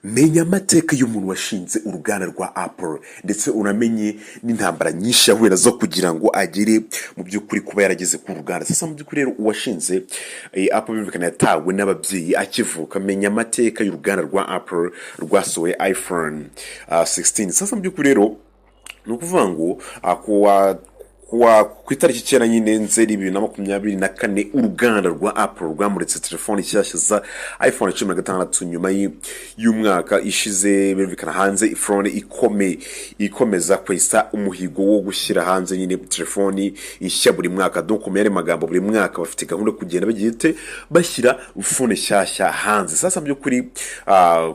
Menya amateka y'umuntu washinze uruganda rwa Apple, ndetse unamenye n'intambara nyinshi yahuye nazo kugira ngo agere mu by'ukuri kuba yarageze ku ruganda. Sasa mu by'ukuri rero, uwashinze Apple birumvikana yatawe n'ababyeyi akivuka. Menya amateka y'uruganda rwa Apple rwasohoye iPhone 16. Sasa mu by'ukuri rero, ni ukuvuga ngo kuwa ku itariki 9 nyine Nzeri 2024, uruganda rwa Apple rwamuritse telefoni nshyashya za iPhone 16 nyuma y'umwaka ishize birumvikana hanze iphone ikomeza kwesa umuhigo wo gushyira hanze nyine telefoni nshya buri mwaka. Donc mu yandi magambo, buri mwaka bafite gahunda yo kugenda bagiye bashyira phone nshyashya hanze. Sasa mu by'ukuri,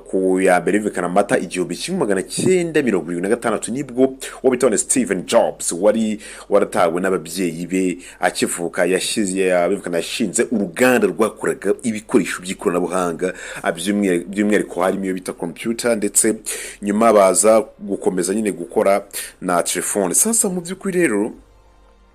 ku ya mbere birumvikana Mata 1976, nibwo uwo bita Steven Jobs wari waratawe n'ababyeyi be akivuka yashyize, birumvikana yashinze uruganda rwakoraga ibikoresho by'ikoranabuhanga, by'umwihariko harimo iyo bita computer, ndetse nyuma baza gukomeza nyine gukora na telefone. Sasa mu by'ukuri rero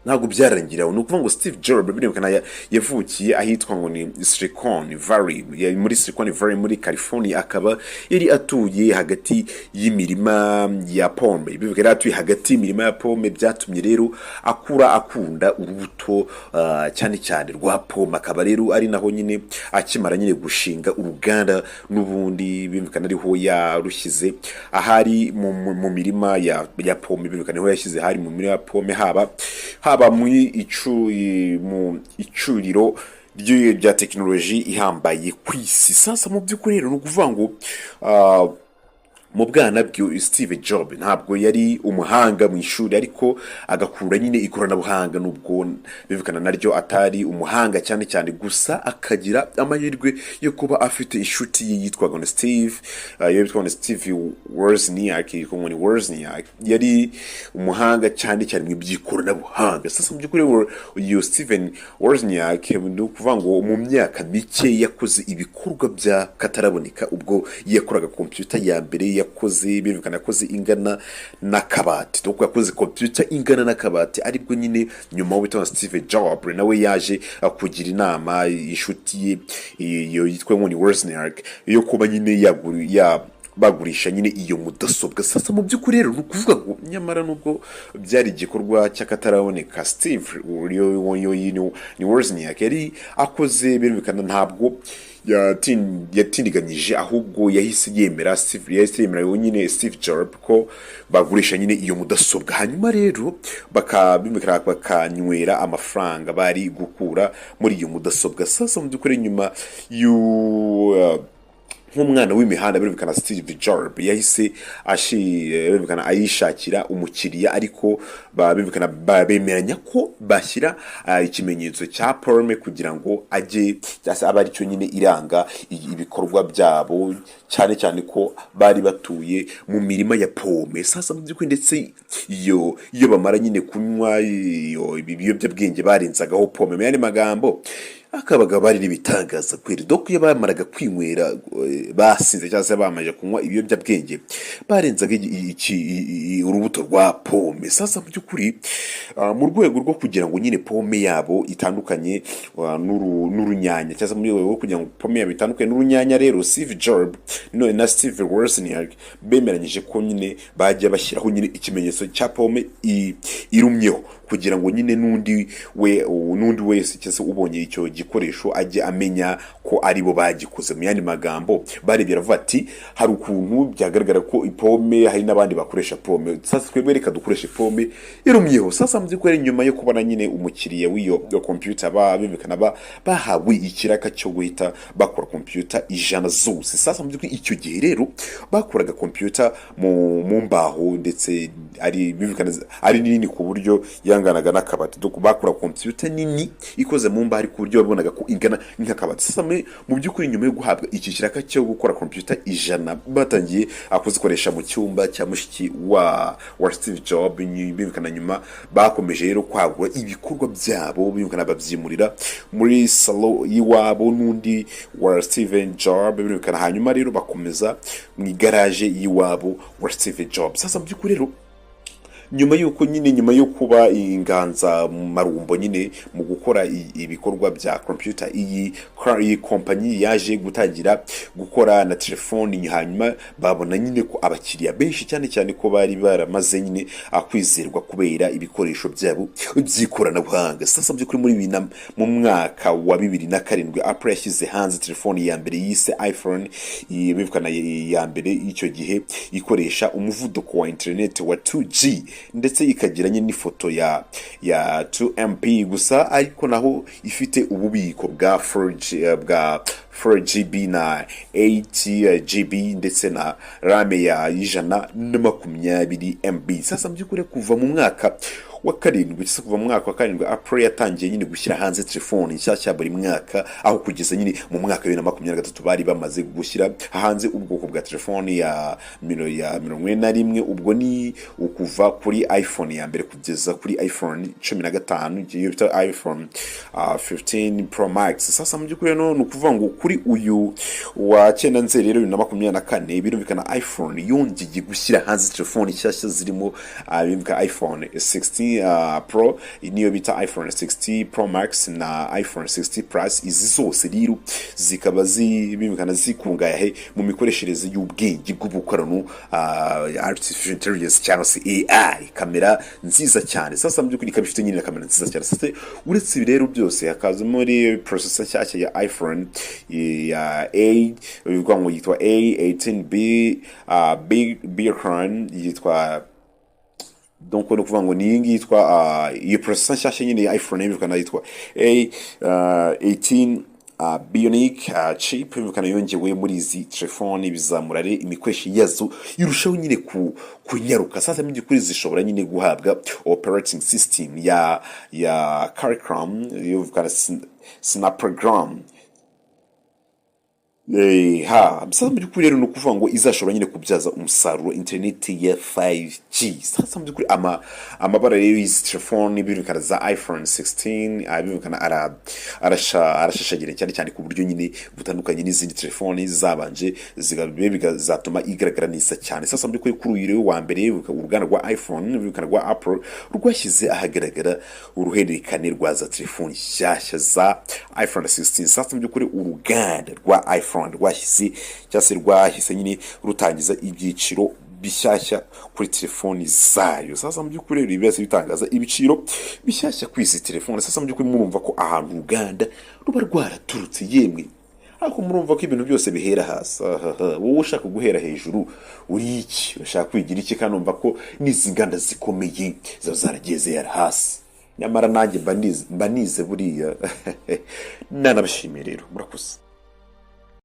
ntabwo byarangira aho. Ni ukuvuga ngo Steve Jobs birumvikana yavukiye ahitwa ngo ni Silicon Valley, muri Silicon Valley muri California, akaba yari atuye hagati y'imirima ya pome. Birumvikana yari atuye hagati y'imirima ya pome, byatumye rero akura akunda urubuto, cyane cyane rwa pome. Akaba rero ari naho nyine akimara nyine gushinga uruganda n'ubundi birumvikana ariho yarushyize, ahari mu mirima ya pome. Birumvikana niho yashyize, hari mu mirima ya pome, haba mu icuriro rya tekinoloji ihambaye ku isi. Sasa mu by'ukuri rero, ni ukuvuga ngo mu bwana bwe Steve Jobs ntabwo yari umuhanga mu ishuri, ariko agakura nyine ikoranabuhanga, nubwo bivugana naryo atari umuhanga cyane cyane. Gusa akagira amahirwe yo kuba afite inshuti ye yitwaga ngo Steve, yitwaga ngo Steve Wozniak, yitwa ngo ni Wozniak, yari umuhanga cyane cyane mu by'ikoranabuhanga. Sasa mu by'ukuri uyu Steven Wozniak, ni ukuvuga ngo mu myaka mike yakoze ibikorwa bya kataraboneka ubwo yakoraga computer ya mbere yakoze, birumvikana yakoze ingana n'akabati. Donc yakoze computer ingana n'akabati, aribwo nyine nyuma witwa Steve Jobs nawe yaje kugira inama inshuti ye iyo yitwa ngo ni Wozniak yo kuba nyine ya bagurisha nyine iyo mudasobwa. Sasa mu by'ukuri rero, ni ukuvuga ngo nyamara nubwo byari igikorwa cy'akataraboneka Steve ni Wozniak yari akoze, birumvikana ntabwo yatindiganyije, ahubwo yahise yemera, Steve yahise yemera nyine Steve Jobs ko bagurisha nyine iyo mudasobwa, hanyuma rero bakabimikira bakanywera amafaranga bari gukura muri iyo mudasobwa. Sasa mu by'ukuri, nyuma y'u nk'umwana w'imihanda, birumvikana Steve Jobs yahise birumvikana ayishakira umukiriya, ariko birumvikana bemeranya ko bashyira ikimenyetso cya pome kugira ngo ajye cyangwa se abe aricyo nyine iranga ibikorwa byabo, cyane cyane ko bari batuye mu mirima ya pome. Sasa mu by'ukuri, ndetse iyo bamara nyine kunywa iyo ibi biyobyabwenge barenzagaho pome. Mu yandi magambo, akabaga bari n'ibitangaza kweri. Donc iyo bamaraga kwinywera, basinze cyangwa se bamaze kunywa ibiyobyabwenge, barenzaga urubuto rwa pome. Sasa mu by'ukuri, mu rwego rwo kugira ngo nyine pome yabo itandukanye n'urunyanya, cyangwa se mu rwego rwo kugira ngo pome yabo itandukanye n'urunyanya rero, Steve Jobs none na Steve Wozniak bemeranyije ko nyine bajya bashyiraho nyine ikimenyetso cya pome irumyeho, kugira ngo nyine n'undi wese cyangwa se ubonye icyo gikoresho ajye amenya ko aribo bagikoze. Mu yandi magambo, barebye baravuga ati: "Hari ukuntu byagaragara ko ipome hari n'abandi bakoresha pome, sasa twebwe reka dukoreshe pome irumyeho." Sasa mu by'ukuri, nyuma yo kubona nyine umukiriya w'iyo computer, bumvikana bahawe ikiraka cyo guhita bakora computer 100 zose. Sasa mu by'ukuri, icyo gihe rero bakoraga computer mu mbaho, ndetse ari bumvikana ari nini ku buryo yanganaga n'akabati. Donc bakora computer nini ikoze mu mbaho, ariko ku buryo babonaga ko ingana nk'akabati. Sasa mu by'ukuri, nyuma yo guhabwa iki kiraka cyo gukora computer 100, batangiye kuzikoresha mu cyumba cya mushiki wa Steve Jobs. Bumvikana nyuma bakomeje rero kwagura ibikorwa byabo, bumvikana babyimurira muri salo y'iwabo n'undi wa Steven Jobs, bumvikana hanyuma rero bakomeza mu igaraje y'iwabo wa Steve Jobs. Sasa mu by'ukuri rero, Nyuma y'uko nyine, nyuma yo kuba inganza marumbo nyine mu gukora ibikorwa bya computer, iyi kompanyi yaje gutangira gukora na telefoni. Hanyuma babona nyine ko abakiriya benshi, cyane cyane ko bari baramaze nyine kwizerwa kubera ibikoresho byabo by'ikoranabuhanga. Sasa mu by'ukuri muri mu mwaka wa 2007, Apple yashyize hanze telefoni ya mbere yise iPhone, bivugana ya mbere y'icyo gihe ikoresha umuvuduko wa internet wa 2G, ndetse ikagira nyine n'ifoto ya 2 MP gusa, ariko naho ifite ububiko bwa 4G, bwa 4 GB na 8 GB, ndetse na RAM ya 120 MB. Sasa mu by'ukuri kuva mu mwaka wa karindwi, cyangwa kuva mu mwaka wa karindwi, Apple yatangiye nyine gushyira hanze telefoni nshyashya buri mwaka, aho kugeza nyine mu mwaka wa 2023 bari bamaze gushyira hanze ubwoko bwa telefoni ya 41. Ubwo ni ukuva kuri iPhone ya mbere kugeza kuri iPhone 15, iyo bita iPhone 15 Pro Max. Sasa mu by'ukuri no ni ukuvuga ngo kuri uyu wa 9 Nzeri rero 2024, birumvikana iPhone yongeye gushyira hanze telefoni nshyashya zirimo birumvikana iPhone 16 Pro, niyo bita iPhone 16 Pro Max na iPhone 16 Plus. Izi zose rero zikaba birumvikana zikungahaye mu mikoreshereze y'ubwenge bw'ubukorano, artificial intelligence cyangwa se AI, kamera nziza cyane. Sasa mu by'ukuri ikaba ifite nyine na kamera nziza cyane. Sasa uretse ibi rero byose, hakaza muri processor nshyashya ya iPhone ya A, bivuga ngo yitwa A18B B Bionic, yitwa, donc ni ukuvuga ngo ni iyi ngiyi yitwa iyo processor nshyashya nyine ya iPhone yumvikana yitwa A 18 Bionic chip, yumvikana yongewe muri izi telefoni, bizamura rero imikoresho yazo irushaho nyine kunyaruka. Sasa mu by'ukuri zishobora nyine guhabwa operating system ya Qualcomm, yumvikana Snapdragon. Ha sasa mu by'ukuri rero ni ukuvuga ngo izashobora nyine kubyaza umusaruro interineti ya 5G. Sasa mu by'ukuri amabara rero y'izi telefoni, birumvikana za iPhone 16, birumvikana arashashagira cyane cyane ku buryo nyine butandukanye n'izindi telefoni zabanje, bikazatuma igaragara neza cyane. Sasa mu by'ukuri kuri uyu rero wa mbere, uruganda rwa iPhone, birumvikana rwa Apple, rwashyize ahagaragara uruhererekane rwa za telefoni nshyashya za iPhone 16. Sasa mu by'ukuri uruganda rwa iPhone rwashyize, cyangwa se rwahise nyine rutangiza ibyiciro bishyashya kuri telefoni zayo. Sasa mu by'ukuri rero ibi bitangaza ibiciro bishyashya kuri izi telefoni. Sasa mu by'ukuri murumva ko ahantu uruganda ruba rwaraturutse, yemwe, ariko murumva ko ibintu byose bihera hasi. Ahaha, wowe ushaka guhera hejuru uri iki? Urashaka kwigira iki? Kandi numva ko n'izi nganda zikomeye ziba zaragiye zihera hasi. Nyamara nanjye mba nize buriya. Nanabashimiye rero, murakoze.